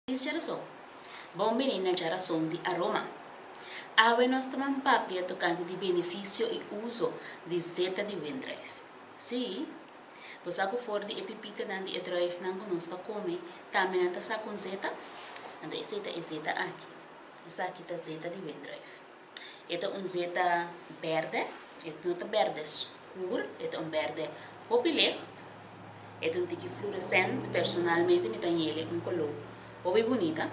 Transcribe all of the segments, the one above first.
Felis Djarason! Bon bini na Djarason di Aroma! Awe nos ta ban papia tokante di benefisio i uso di zeta di wendruif. Sí, bo sa ku for di e pipitanan di e druifnan ku nos ta kome, tambe nan ta saka un zeta? Anto esei ta e zeta aki. Esaki ta zeta di wendruif. E ta un zeta bèrdè, e no ta bèrdè skur, e ta un bèrdè hopi licht, e ta un tiki fluoresent, personalmente mi ta yele un koló hopi bunita.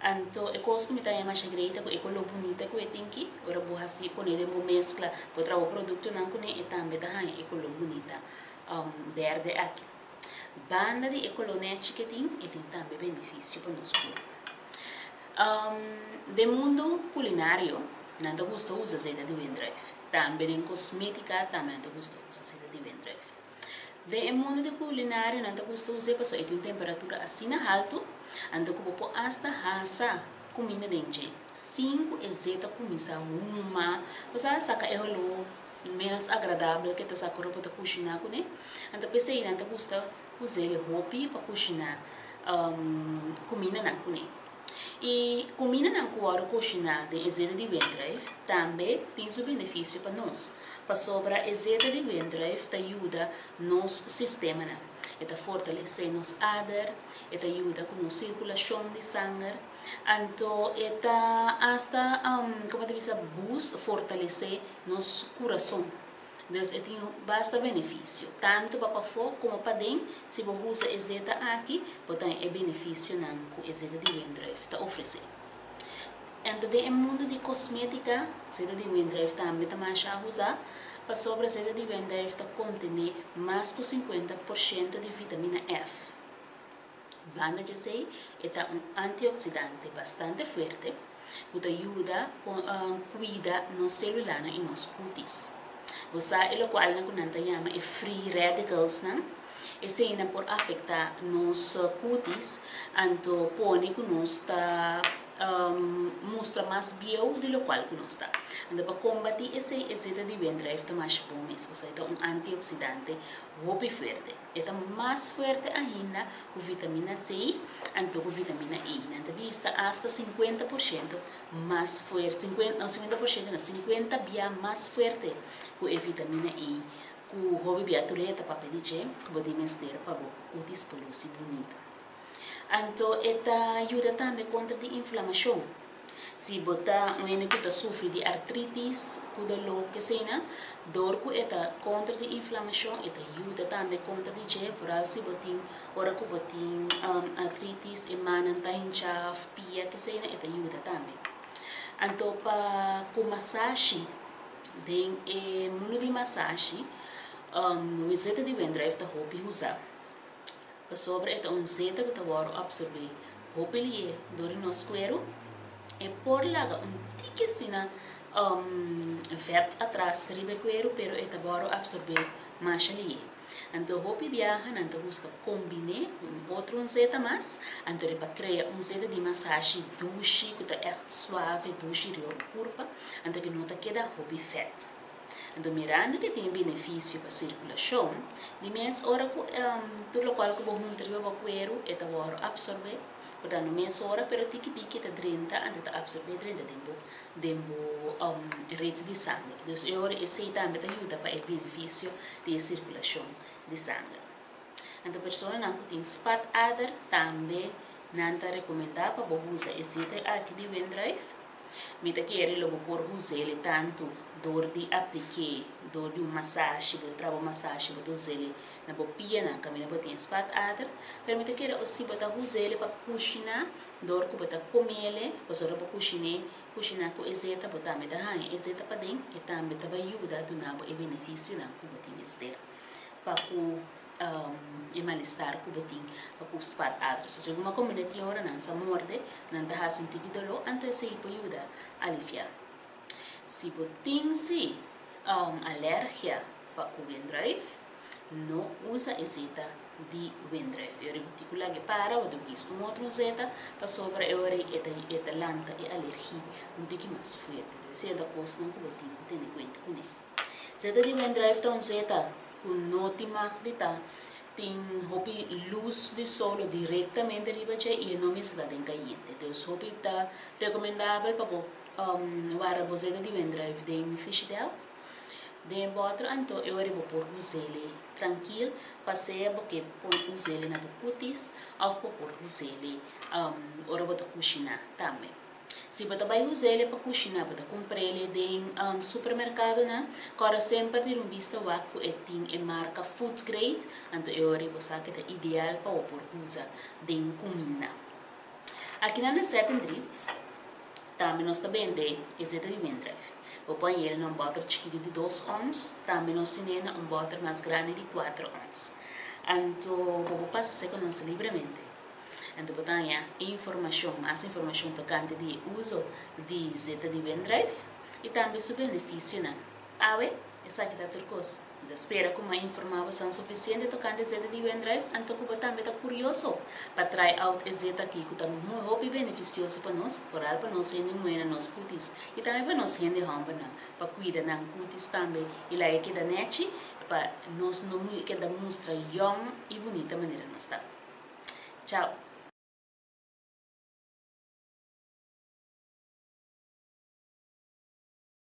Anto e kos ku mi ta haña masha grei ta ku e koló bunita ku e tin ki, ora bo hasi pone den bo meskla, bo traha bo produktonan kuné, e tambe ta haña e koló bunita bèrdè aki. Banda di e koló nèchi ku e tin, e tin tambe benefisio pa nos kurpo. Den mundu kulinario nan ta gusta usa zeta di wendruif. Tambe den kosmetika tambe nan ta gusta usa zeta di wendruif. Den e mundu di kulinario nan ta gusta us'é pasobra e tin un temperatura asina haltu, anto ku bo por asta hasa kuminda den dje sin ku e zeta kuminsá huma. Bo sa saka e holó ménos agradabel ke ta saka ora bo ta kushiná kuné. Anto p'esei nan ta gusta Us'é hopi pa kushiná kumindanan kuné. I kumindanan ku wòrdu kushiná den e zeta di wendruif tambe tin su benefisio pa nos, pasobra e zeta di wendruif ta yuda nos sistemanan. E ta fortalesé nos ader, e ta yuda ku nos sirkulashon di sanger, anto e ta asta, komo ta bisa, boost, fortalesé nos kurason. Dus e tin basta benefisio, tantu pa pafó komo paden. Si bo usa e zeta aki, bo ta haña e benefisionan ku e zeta di wendruif ta ofresé. Anto den e mundu di kosmétika, zeta di wendruif tambe ta masha usá, pasobra zeta di wendruif ta kontené mas ku 50% di vitamina F. Banda djesei e ta un antioksidante bastante fuerte ku ta yuda kuida nos selulanan i nos kutis. Bo sa e lokualnan ku nan ta yama e free radicalsnan? Eseinan por afektá nos kutis anto pone ku nos ta mustra mas bieu di lokual ku nos ta. Anto pa kombatí esei e zeta di wendruif ta masha bon mes pasobra e ta un antioksidante hopi fuerte. E ta mas fuerte ainda ku vitamina C anto ku vitamina E. Nan ta bista asta 50% mas fuerte, no 50% no, 50 bia mas fuerte ku e vitamina E ku hopi bia tur e ta papia di dje ku bo tin mester pa bo kutis por lusi bunita. Anto e ta yuda tambe kontra di inflamashon. Si bo ta un hende ku ta sufri di artritis, ku doló keseinan, dor ku e ta kontra di inflamashon, e ta yuda tambe kontra di dje, foral si bo tin ora ku bo tin artritis e mannan ta hinchá òf pia keseinan, e ta yuda tambe. Anto pa ku masashi, den e mundu di masashi, wizeta di wendruif ta hopi usa. Pasobra e ta un zeta ku ta wòrdu apsorbé hopi lié dor di nos kueru, e por laga un tiki asina vèt atras riba e kueru, pero e ta wòrdu apsorbé masha lié. Anto hopi biaha nan ta gusta kombiné ku un otro un zeta mas, anto riba krea un zeta di masashi dushi ku ta ègt suave, dushi riba bo kurpa, anto ku no ta keda hopi vèt. Anto mirando ke tin benefisio pa sirkulashon, di mes ora ku tur lokual ku bo hunta riba bo kueru e ta wòrdu apsorbé, por ta no mes ora pero tiki tiki ta drenta anto ta apsorbé drenta den bo den bo ret di sanger. Dus e ora esei tambe ta yuda pa e benefisio di e sirkulashon di sanger. Anto personanan ku tin spatader tambe nan ta rekomendá pa bo usa e zeta aki di wendruif. Mi ta kere lo bo por us'el tantu dor di aplik'é dor di un masashi, bo ta traha bo masashi, bo ta us'el na bo pianan kaminda bo tin e spatader, pero mi ta kere osi bo ta us'el pa kushiná dor ku bo ta kom'el, pasobra bo kushin'é, kushiná ku e zeta bo tambe ta haña e zeta paden, e tambe ta bai yuda duna bo e benefisionan ku bo tin mester pa ku. E malestar ku bo tin pa ku spatader. So segun bo kombiná tin ora nan sa morde, nan ta hasi un tiki doló, anto esei por yuda aliviá. Si bo tin si alergia pa ku wendruif, no usa e zeta di wendruif. E ora bo tin ku laga e para, bo tin ku kis un otro un zeta pasobra e ora ei e ta e ta lanta e alergi un tiki mas fuerte. Esei ta kosnan ku bo tin ku tene kuenta kuné. Zeta di wendruif ta un zeta ku no tin mag di ta Tin hopi lus di solo direktamente riba dje i e no mester ta den kayente. Dus hopi ta rekomendabel pa bo warda bo zeta di wendruif den frishidèr. Den e bòter anto e ora bo por us'é trankil pa sea bo ke por us'é na bo kutis òf bo por us'é ora bo ta kushiná tambe. Si bo ta bai us'é pa kushiná bo ta kumpr'é den supermerkadonan kòrda semper di un bista wak ku e tin e marka food grade anto e ora bo sa ku ta ideal pa bo por usa den kuminda. Akinan na Seven Dreams tambe nos ta bende e zeta di wendruif. Bo por hañ'é na un bòter chikitu di 2 ons, tambe nos tin na un bòter mas grandi di 4 ons. Anto bo por pasa serka nos libremente. Anto bo ta haña informashon, mas informashon tokante di uso di zeta di wendruif i tambe su benefisionan. Awe, esaki ta tur kos. Mi ta spera ku mi a informá bo sufisiente tokante zeta di wendruif, anto ku bo tambe ta kurioso pa try out e zeta aki ku ta hopi benefisioso pa nos, foral pa nos hende muhé na nos kutis i tambe pa nos hende hòmbernan, pa kuida nan kutis tambe i laga keda nèchi pa nos no keda mustra yòn i bunita manera nos ta. Chao.